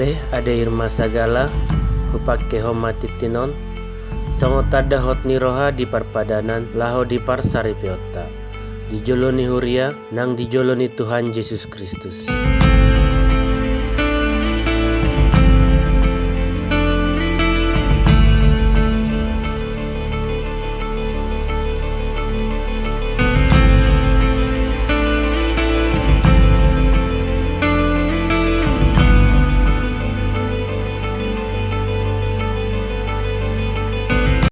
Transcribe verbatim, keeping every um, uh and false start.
Eh, ade Irma Sagala, hupangke ho ma tintin on songon tanda hot ni roha di parpadanan laho di parsaripeonta di jolo ni huria nang di jolo ni Tuhan Jesus Kristus.